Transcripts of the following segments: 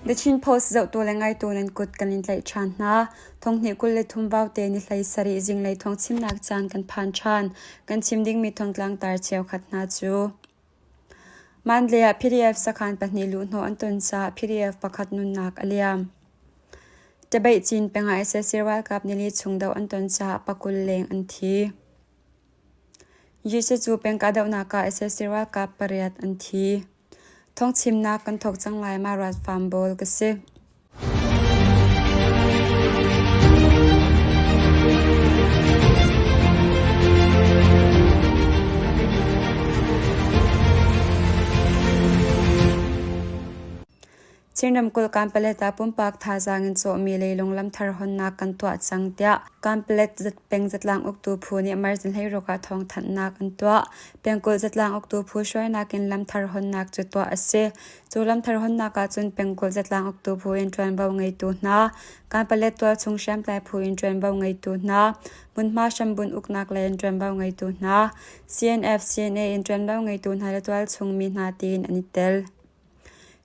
The Chin Post zohtu le ngaitu nan kut kan in tlaih ṭhan hna. Thonghnih 23 vaute ni 17 zinglei thawngchimnak caan kan phan ṭhan. Kan chim dingmi thawngtlang tar cheukhat hna cu. Mandalay ah PDF sakhan pahnih luhhnawh an ton caah PDF pakhat nunnak a liam. Tabeih Cin peng ah sac ralkap nili chung doh an ton caah pakul leng an thi. Jesuh cu peng kahdohnak ah sac ralkap pariat an thi. Thawngchimnak kan thawk cang lai ma rat farm bawl ka si. Chin ramkulh Kanpalet ah pumpak thazaang in cawhmi leilung lamthar honnak kan tuah cang tiah Kanpalet peng zatlang uktu phu nih March 16 ah thawngthanhnak an tuah. Pengkulh zatlang uktu phu hruainak in lamthar honnak cu tuah a si. Cu lamthar honnak ahcun pengkulh zatlang uktu phu in ṭuanvo ngeitu hna, Kanpalet tualchung hriamtlai phu in ṭuanvo ngeitu hna, hmunhma hrambunh uknak lei in ṭuanvo ngeitu hna, CNF, CNA in ṭuanvo ngeitu hna le tualchung mi hna tiin an i tel.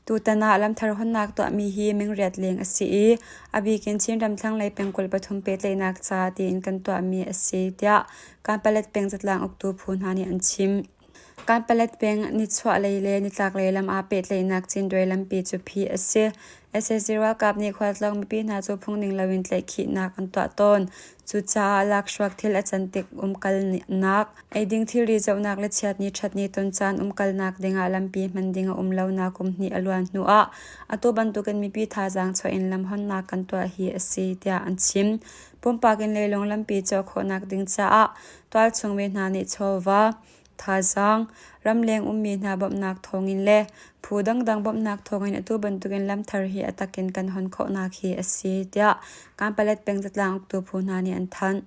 Tutan ah lamthar honnak tuahmi hi mingriat leng a si i a bik in Chinram thlanglei pengkulh pathum pehtlaihnak ca tiin kan tuahmi a si, tiah Kanpalet peng zatlang uktu phu hna nih an chim. Kanpalet peng nichuahlei le nitlaklei lam aa pehtlaihnak Cinduai lampi cu phih a si. Sac ralkap nih khualtlawng mipi hna cu phungning loin tlaihkhihnak an tuah tawn. Cucaah lakhruak thil a can tik umkalnak, eiding thilri zohnak le chiatni ṭhatni ton caan umkalnak dingah lampi hman ding a um lonak kum hnih a luan hnuah atu bantukin mipi thazaang chuah in lam honnak kan tuah hi a si, tiah an chim. Pumpak in leilung lampi cawh khawhnak ding caah tualchung mi hna nih chawva, thazaang, ramleng ummi hna bawmhnak thawngin le phu dangdang bawmhnak thawngin atu bantukin lamthar hi a takin kan hon khawhnak hi a si, tiah Kanpalet peng zatlang uktu phu hna nih an thanh.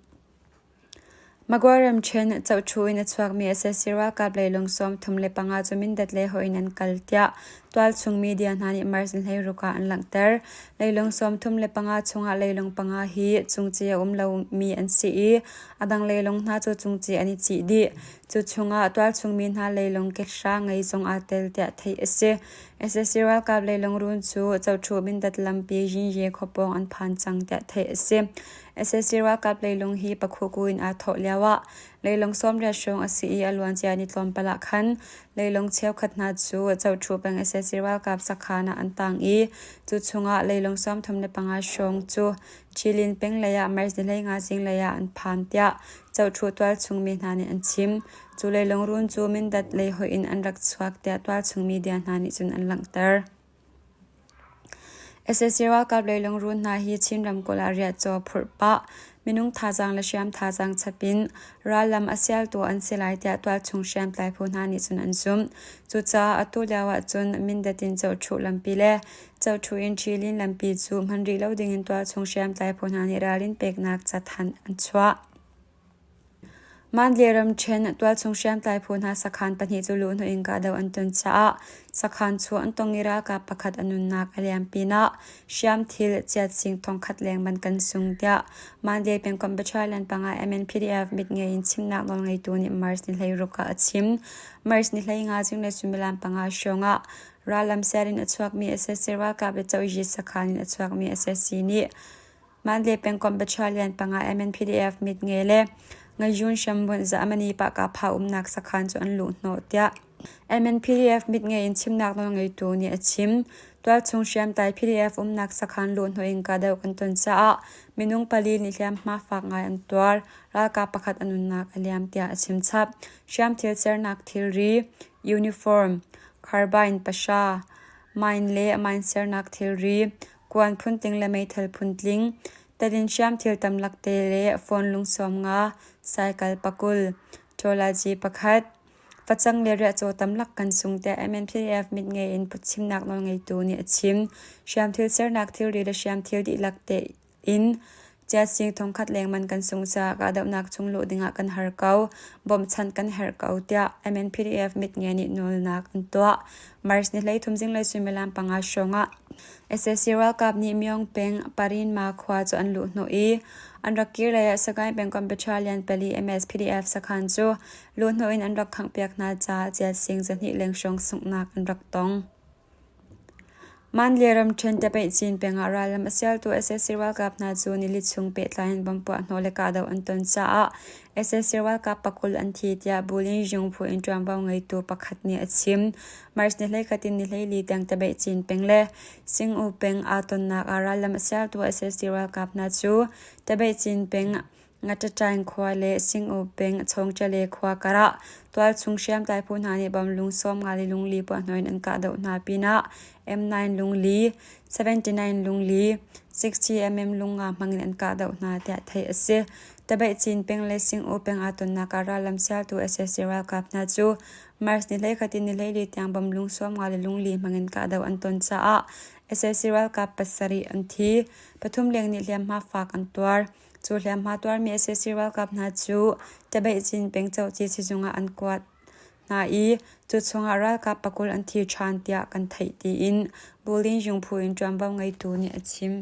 Magway ramṭhen cohṭhu in a chuakmi sac ralkap leilung 35 cu Mindat lei hoih in an kal tiah tualchung media hna nih March 16 ah an langhter. Leilung 35 chungah leilung panga hi cungci a um lomi an si i a dang leilung hna cu cungci an i cih dih. Cu chungah tualchung mi hna leilung kethra ngei zong aa tel tiah theih a si. Sac ralkap leilung run cu cohṭhu Mindat lampi Yinye khuapawng an phan cang tiah theih a si. Sac ralkap leilung hi Pakhuku in aa thawh lioah leilung 80 hrawng a si i a luancia ni tlawmpal ah khan leilung cheukhat hna cu Coṭhu peng sac ralkap sakhan ah an tang i cu chungah leilung 35 hrawng cu Ṭhilin peng lei ah March ni 15 zinglei ah an phan tiah Coṭhu tualchung mi hna nih an chim. Cu leilung run cu Mindat lei hoih in an rak chuak tiah tualchung media hna nih cun an langhter. Sac ralkap leilung run hna hi Chin ramkulh ah riahcaw phurh pah, minung thazaang le hriam thazaang chap in rallam a sialtu an si lai tiah tualchung hriamtlai phu hna nih cun an zumh. Cucaah atu lio ahcun Mindat in Cohṭhuh lampi le Cohṭhuh in Ṭhilin lampi cu hman rih lo dingin tualchung hriamtlai phu hna nih ralrin peknak cathanh an chuah. Mandalay ramṭhen tualchung hriamtlai phu hna sakhan pahnih cu luhhnawh in kahdoh an ton caah sakhan chu an tong i ralkap pakhat a nunnak a liam pinah hriamthil chiatsing thongkhat leng man kan sung tiah Mandalay pengkomh Battalion panga MNPDF mitngei in chimnak nawlngeitu nih March ni 16 ah a chim. March ni 15 zinglei suimilam panga hrawng ah rallam ser in a chuakmi sac ralkap le Cohyi sakhan in a chuakmi sac nih Mandalay pengkomh Battalion panga MNPDF mitnge le Ngayun hrambunh Zamani Pahkapha umnak sakhan cu an luhhnawh tiah MNPDF mitngei in chimnak nawlngeitu nih a chim. Tualchung hriamtlai PDF umnak sakhan luhhnawh in kahdoh kan ton caah minung pali nih hliamhma fak ngai an tuar. Ralkap pakhat a nunnak a liam tiah a chim chap. Hriamthil sernak thilri, uniform, carbine pahra, mine le mine sernak thilri, kuan phuntling le meithal phuntling, tadin hriamthil tamlakte le phone lungsawm nga, saikal pakul, ṭawlazi pakhat, facang le riahcaw tamlak kan sung tiah MNPF mitngei in chimnak nawlngeitu nih a chim. Hriamthil sernak thilri le hriamthil dihlak tein Ciasing thongkhat lengman kan sung caah kahdohnak chung luh dingah kan har ko, bawmhchanh kan herh ko tiah MNPDF mitnge nih nawlnak an tuah. March ni 13 zinglei suimilam panga hrawngah sac ralkap nih Myong peng Parinma khua cu an luhhnawh i an rak kir lei ah Sagaing pengkomh Battalion pali MSPDF sakhan cu luhhnawh in an rak khanghpiak hna caah ciasing zahnih leng hrawng sunghnak an rak tong. Mandalay ramṭhen Tapeih peng ah rallam a sialtu sac ralkap hna cu nili chung pehtlai in bomb puahhnawh le kahdoh an ton caah sac ralkap pakul an thi tiah Bulinzung phu in ṭuanvo ngeitu pakhat nih a chim. March ni 11 in ni 14 tiang Tapeih peng le Singu peng aa tonnak ah rallam a sialtu sac ralkap hna cu Tapeih peng Ngataṭaing khua le Singu peng Chawngṭale khua karah tualchung hriamtlai phu hna nih bawmlung 50 le lungli puahhnawh in an kahdoh hna pinah M9 lungli, 79 lungli, 60mm lungnga hmangin an kahdoh hna tiah theih a si. Tabaihcin peng le Singu peng aa tonnak ah rallam sialtu sac ralkap hna cu March ni 11 in ni 14 tiang bawmlung 50 le lungli hmangin kahdoh an ton caah sac ralkap pasarih an thi, pathum leng nih hliamhma fak an tuar. Cu hliamhma tuarmi sac ralkap hna cu Tabaihcin peng Coci sizung ah an kuat hna i cu chungah ralkap pakul an thi ṭhan tiah kan theih tiin Bulinzung phu in ṭuanvo ngeitu nih a chim.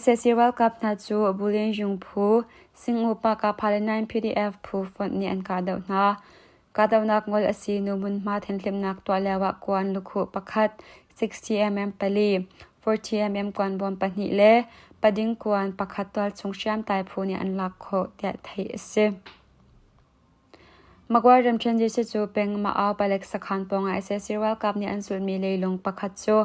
Sac ralkap hna cu Bulinzung phu, Singu Pakapha le 9 PDF phu fonh nih an kahdoh hna. Kahdohnak ngol a si hnu hmunhma thenhlimnak tuah lioah kuan lukhuh pakhat, 60mm pali, 40mm kuanbawm pahnih le pading kuan pakhat tualchung hriamtlai phu nih an lak khawh tiah theih a si. Magway ramṭhen Jesuh cu peng Ma'au palek sakhan pawngah sac ralkap nih an zulhmi leilung pakhat cu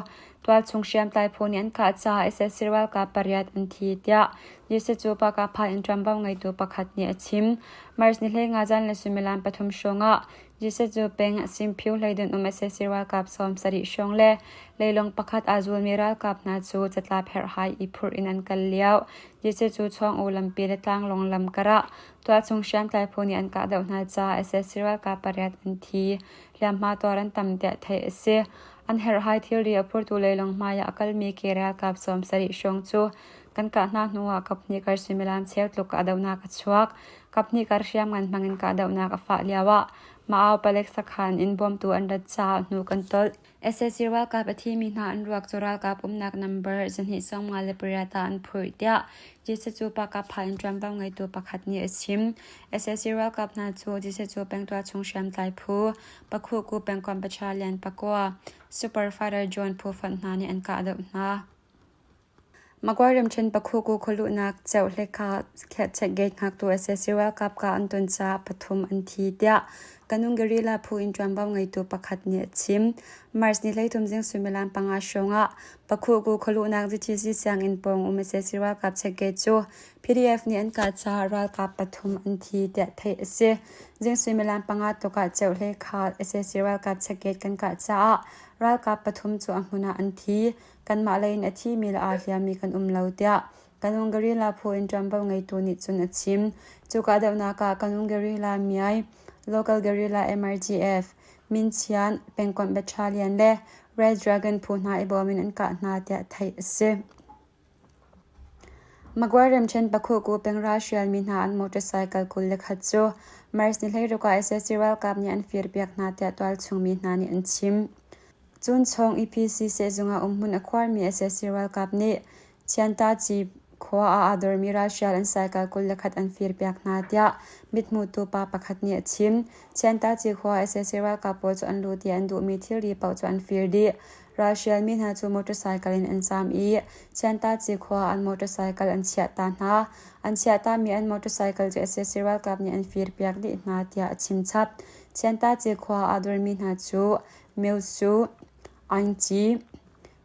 tualchung hriamtlai phu nih an kah caah sac ralkap pariat an thi tiah Jesuh cu Pakapha in ṭuanvo ngeitu pakhat nih a chim. March ni 15 zan le suimilam pathum hrawngah Jesuh cu peng Simphiu hleidun um sac ralkap 70 hrawng le leilung pakhat aa zulmi ralkap hna cu catlap herhhai i phurh in an kal lio. Jesuh cu Chuang-U lampi le Tlanglawng lam karah tualchung hriamtlai phu nih an kahdoh hna caah sac ralkap pariat an thi. Hliamhma tuar an tam tiah theih a si. An herhhai thilri a phurtu leilung hmai ah a kalmi ke ralkap 70 hrawng cu kan kah hna hnuah kaphnih kar suimilam cheu tluk kahdohnak a chuak. Kaphnih kar hriamngan hmangin kahdohnak a fah lioah Ma'au palek sakhan in bawmtu an rat caah hnu kan tolh. Sac ralkap a thimi hna an ruak cu ralkap umnak number 258 ah an phurh tiah Jesuh Pakapha in ṭuanvo ngeitu pakhat nih a chim. Sac ralkap hna cu Jesuh pengtuah chung hriamtlai phu, Pakhuhku pengkomh Battalion pakua, Super Fighter Drone phu fonh hna nih an kahdoh hna. Magway ramṭhen Pakhuku khualuhnak Ceuhlekha Gate hngaktu sac ralkap kah an ton caah pathum an thi tiah Kanung Guerrilla phu in ṭuanvo ngeitu pakhat nih a chim. March ni 13 zing suimilam panga hrawngah Pakhuku khualuhnak GTC sianginn pawng um sac ralkap check gate cu PDF nih an kah caah ralkap pathum an thi tiah theih a si. Zing suimilam panga tuk ah Ceuhlekha sac ralkap check gate kan kah caah ralkap pathum cu a hmun ah an thi. Kanmah lei in a thimi le aa hliammi kan um lo tiah Kanung Guerrilla phu in ṭuanvo ngeitu nih cun a chim. Cu kahdohnak ah Kanung Guerrilla Myai, Local Guerrilla MRGF, Minchian, Pengkomh Battalion le Red Dragon phu hna i bawm in an kah hna tiah theih a si. Magway ramṭhen Pakhuhku peng ralhrialmi hna an motorcycle 21 cu March ni 16 ah sac ralkap nih an firpiak hna tiah tualchung mi hna nih an chim. Cun Chawng EPC sehzung ah umhmun a khuarmi sac ralkap nih Chiantaci khua ah aa dormi ralhrial an cycle 21 an firpiak hna tiah mithmutu pa pakhat nih a chim. Chiantaci khua sac ralkap pawl cu an lut i an duhmi thilri paoh cu an fir dih. Ralhrialmi hna cu motorcycle in an zaam i Chiantaci khua ah an motorcycle an chiahta hna. An chiahtami an motorcycle cu sac ralkap nih an firpiak dih hna tiah a chim chap. Chiantaci khua ah aa dormi hna cu Myosu, Aingci,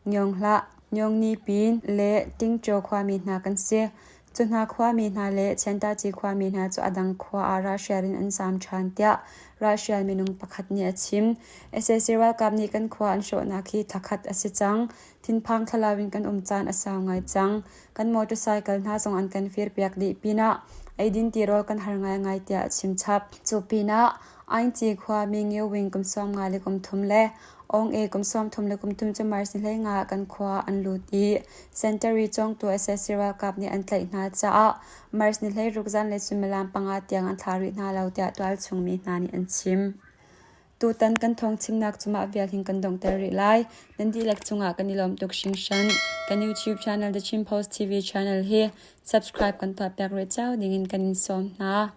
Nyawnghlah, Nyawngnipin le Tingṭaw khuami hna kan si. Cu hna khuami hna le Chiantaci khuami hna cu a dang khua ah ralhrial in an zaam ṭhan tiah ralhrial minung pakhat nih a chim. Sac ralkap nih kan khua an hrawhnak hi thla khat a si cang. Thinphang thlalau in kan um caan a sau ngai cang. Kan motorcycle hna zong an kan firpiak dih pinah eidin tirawl kan har ngaingai tiah a chim chap. Cu pinah Aingci khuami Ngiwing kum 50 le kum thum le Aung E kum 33 le kum thum cu March ni 15 ah kan khua an lut i Sentari cawngtu sac ralkap nih an tlaih hna caah March ni 16 zanlei suimilam panga tiang an thlah rih hna lo tiah tualchung mi hna nih an chim. Tutan kan thawngchimnak cu mah vial hin kan donghter rih lai. Nan dihlak cungah kan i lawm tuk hringhran. Kan YouTube channel The Chin Post TV channel hi subscribe kan tuahpiak rih cio dingin kan in sawm hna.